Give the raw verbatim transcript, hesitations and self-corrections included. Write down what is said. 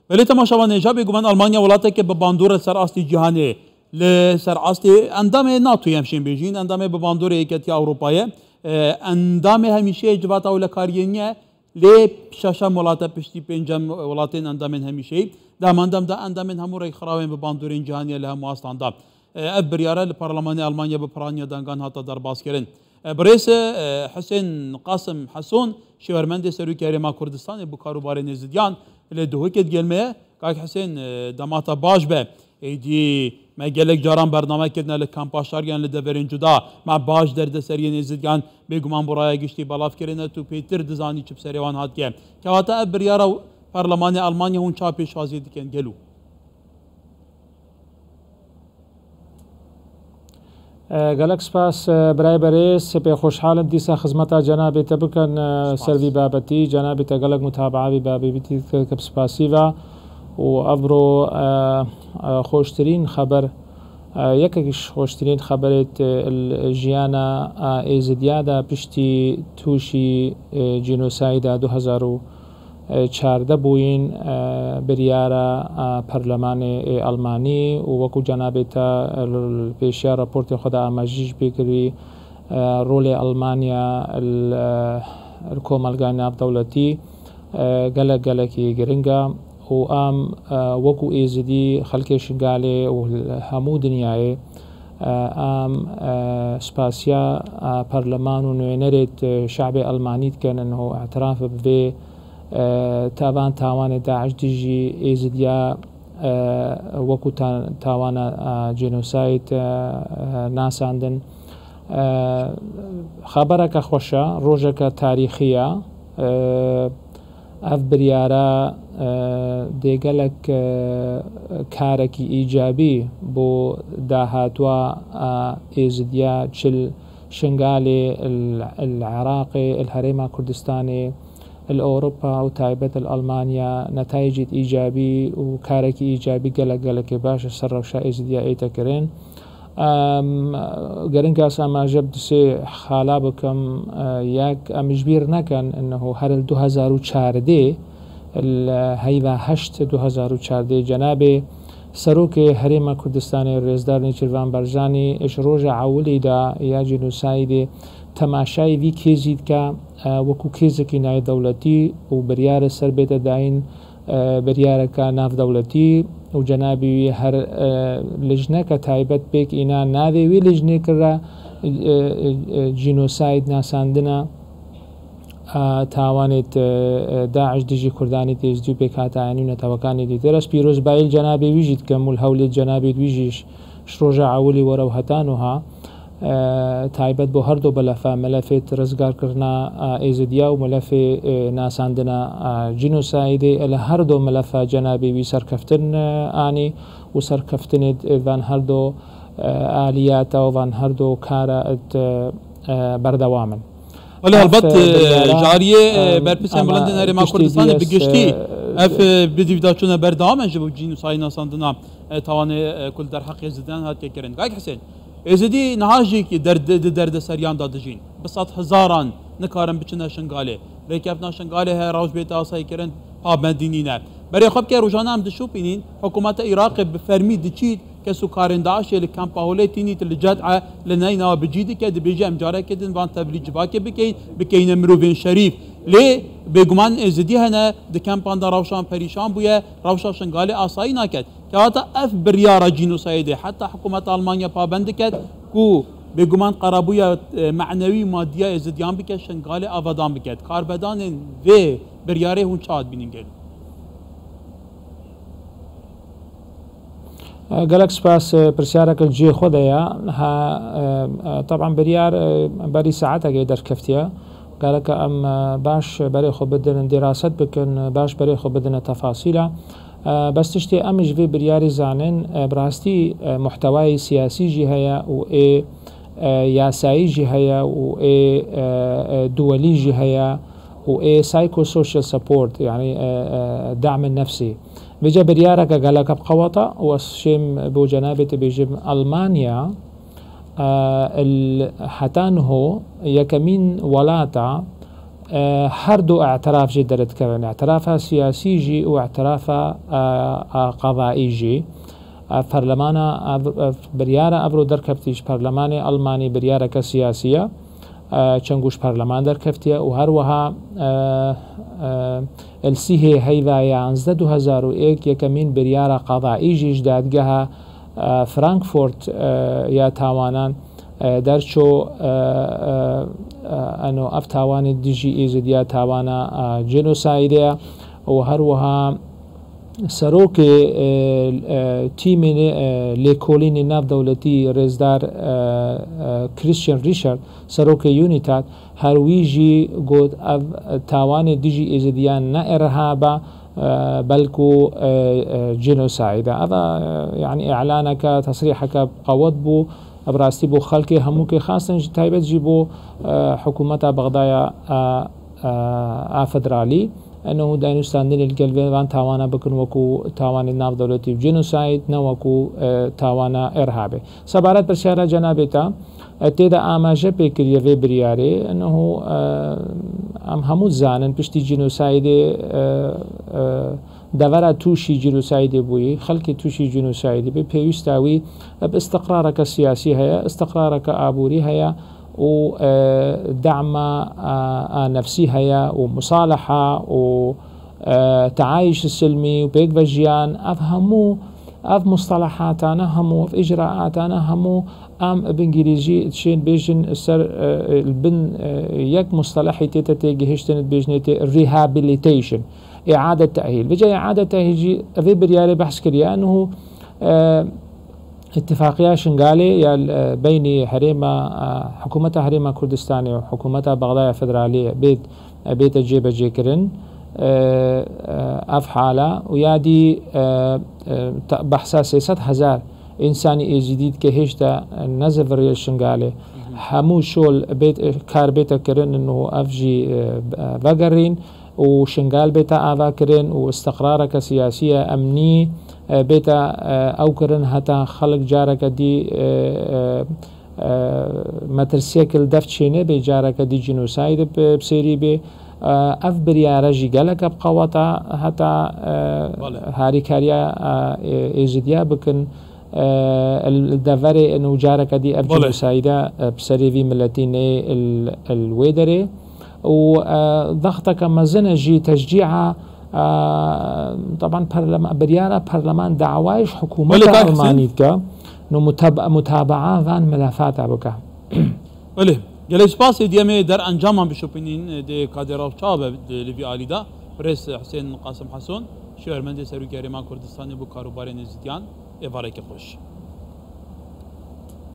Belê temaşevanê, ja bêguman Almanya welateke bi bandor e ser astê cîhanê. Li ser astê endamê NATOyê em şên bêjîn, endamê bi bandorê Yeketiya Ewropayê, e, endamê hemîşeyê Civata Ewlekariyê niye, lê şeşem welat e piştî pêncem welatên endamên hemîşeyî. Di heman dem de endamên hemû rêkxirawên bi bandorên cîhanê li hemû astan de. E, ev biryare li Parlemanê Almanya bi piraniya dangan hate derbaskirin. E, birêz, e, Hisên Qasim Heson, şêwermendê Serokê Herêma Kurdistanê bo karûbarên êzidiyan, li Duhokê digel me ye. Kak Hisên, e, dema te baş be. Êdî me gelek caran bername kirine li kampa şariyan li deverên cuda. Me baş derdeseriyên êzidiyan bêguman bo raya giştî belav kirine, tu pêtir dizanî çi bi serê wan hatiye. Kewata ev biryara Parlemanê Almanya hûn ça pêşwaziyê dikin gelo? E, gelek spas, e, birayê berêz, pê xweşhal in dîsa xizmeta cenabê te bikin, e, Spas. Ser vî babetî, cenabê te gelek mutabaa vî babetî dike, bi spasî ve. Û evro, e, e, xweştirîn xeber, e, yekek ji xweştirîn xeberê te, e, li jiyana, e, êzidiya de piştî tûşî, e, cînosayda du hezar û çardeh bûyîn, e, biryara, e, Perlemanê ê Almanî û wekû cenabê te, e, li pêşiya raportê xwe de amajî jî pê kirî, e, rolê Almanya li, e, li komelga navdewletî, e, gelek gelekî giring e û em, e, wekû êzidî xelkê Şingalê û li hemû dinyayê, e, em, e, spasiya, e, perleman û nûnerêt, e, şe'bê Almanî dikin û îtiraf bi vê e, tavan tawanê DAIŞ dijî Êzidiya, e, wekû ta-, tawana, e, genocide, e, e, nasandin. E, xebereke xweş e, rojeke tarîxî ye. E, ev biryara, e, dê gelek, e, karekî îcabî bo dahatwa, e, Êzidiya çil Şingalê, il, il Iraqê, il Herêma Kurdistanê, li Ewropa û taybet li Almanya netayicêt îcabî û karekî îcabî gelek gelekê baş li ser rewşa Êzidiya ête kirin. Em, giring e ez amaje bi du sê xala bikim. E, yek, em ji bîr nekin, inneho her li du hezar û çardeh, li heyva heşt du hezar û çardeh, cenabê Serokê Herêma Kurdistanê Rêzdar Nêçîrvan Barzanî ji roja ewilî de ya cînosaydê temaşayê vî kêzî dike. E, wekû kêzekî nayê dewletî û biryar e ser bête dayîn, e, biryareke navdewletî û cenabî wî her, e, lijneke taybet pêk îna navê wî lijnê kire, e, e, e, cînosayd nasandina, e, tawanêt, e, e, DAIŞ dijî Kurdanê Êzidî û pêkhatayên wî netewekanê dîtir. Ez pîrozbayî li cenabê wî jî dikim û li hewlê cenabê wî jî ji roja ewilî were û heta nuha, e, taybet bo her du melefa, melefêt rizgarkirina, e, Êzidiya û melefê, e, nasandina, e, cînosaydê, e, li her du melefa cenabê wî serkeftin, e, anî û serkeftinê, e, van her du, e, aliyata û van her du kara, e, e, berdewam in. Belê, helbet, e, ji aliyê, e, berpirsên bilind ên Herêma Kurdistanê bi giştî, e, ev, e, bi dîvda çûne berdewam e ji bo cînosaydê nasandina, e, tawanê, e, ku li derheqê Êzidiyan hatiye kirin. Kak Hisên, Êzidî niha jî ki derd-, di derdeseriyan de dijîn. Bi sed hezaran nikarin biçine Şingalê. Rêkeftina Şingalê heye rewş bête asayî kirin, pabendî nîne. Berê xwe bike, rojane em dişopînîn, hikûmeta Iraqê bi fermî diçît, kes û karên DAIŞê li kampa Holê Tînît li Ced'e li neyna bi cî dike, dibêje em careke din van tevlî civakê bikeyin, bikeyne mirovên şerîf. Lê bêguman Êzidî hene, di kampan de rewşan perîşan bûye, rewşa Şingalê asayî naket. Kewata ev biryara cînosaydê heta hikûmeta Almanya pabend diket ku bêguman qerebûya, e, manewî madiya Êzidiyan bike, Şingalê avadan biket. Karbedanên vê biryarê hûn çawa dibînin gelo? Gelek spas, pirsiyarek li cihê xwe de ye. Ha, e, e, teban biryar, e, berî saetekê derkeftiye. Gereke em, e, baş berê xwe bidin, diraset bikin, baş berê xwe bidine tefasîla. E, bes tiştê em ji vê biryarê zanin, e, bi rastî, e, muhtewayê siyasî jî heye û ê, e, yasayî jî heye û ê, e, e, duwelî jî heye û ê psychosocial support, yanî, e, e, da'm nefsî. Vêca biryareke gelek bi qewet e û ez şêm bo cenabê te bêjim, Almanya, e, il, heta niho yekemîn welat e, E, her du e'tiraf jî derdikevin. E'tirafa siyasî jî û e'tirafa, e, e, qedaî jî. E, perlemana ev, ev biryara evro derkeftiş, perlemanê Almanî biryareke siyasî ye. E, çend goş perleman derkeftiye û her wiha, e, e, li sîhê heyva yanzdeh du hezar û yek yekemîn biryara qedaî jî ji dadgeha, e, Frankfurt, e, ya tawanan, e, derço, e, e, e, eno ev tawanê dijî Êzidiya tawana, e, genosaydê ye û her wiha serokê, e, e, tîmê, e, lêkolînê navdewletî rêzdar, e, e, Christian Richard, serokê UNITAD, her wî jî got ev tawanê dijî Êzidiyan ne irhab e, e, belku, e, e, genocide e. Ev, e, yanî îlaneke, tesrîheke qewet bû. Ev rastî bo xelkê hemûkê, xasten jî taybet jî bo, e, hikûmeta Bexdaya, e, e, a federalî. Eno dayî nûstandinê li gel vê van tawana bikin wekû tawanê navdewletî û genocide, ne wekû, e, tawana irhabê. Sebaret pirsyara cenabê te, e, tê de amaje pê kiriye vê biryarê. Eneho, e, em hemû dizanin piştî cînosaydê, e, e, devera tûşî cînosaydê bûyî, xelkê tûşî cînosaydê bê, pêwîsta wî bi istiqrareke siyasî heye, istiqrareke aborî heye û, e, dema, a, a nefsî heye û musaleha û, e, teayîş silmî û pêkvejiyan, ev hemû, ev mustelehatane hemû, ev îcraatane hemû em bi îngilîzî dişên bêjin ser, e, li bin, e, yek mustelehî tê te tê gihiştin, dibêjinê tê rehabilitation, îade tehîl. Vêca îade tehîl jî vê biryarê behs kiriye. Niho, e, îtifaqiya Şingalê ya, e, beynî herêma, e, hikûmeta Herêma Kurdistanê û hikûmeta Bexdaya Federalî bêt, e, bête cêbecêkirin, e, e, ev hala û ya dî, e, e, ta-, behsa sê sed hezar însanî Êzîdî dike hêşta, e, nezivirî li Şingalê. Hemû şol bêt, e, kar bête kirin û ev jî, e, vegerîn û Şingal bête avakirin û istiqrareke siyasî ye, emnî, e, bête, e, ew kirin heta xelk careke dî, e, e, e, metirsiyek li def çênebe, careke dî cînosayd bi, bi sêrî bê. E, ev biryare jî geleke bi qewet e heta, e, Belê. harîkariya, e, Êzidiya bikin. E, li deverê û careke dî ev Belê. cînosayde, e, bi serê vî miletî nê il, il wê derê. Û, e, dexteke mezin e jî teşcîa, e, teban perlema-, biryara perleman dawayê ji Belê, hikûmeta kak Husên. Almanî dike, no mutab-, mutabaa van milefata bike. Belê. Gelek spas, êdî em ê der encaman bişopînîn, dê kadê rew çawa be li vî alî de. Birêz Husên Qasim Heson, şêwermendê Serokê Herêma Kurdistanê bo karûbarên Êzidiyan, êvareke xweş.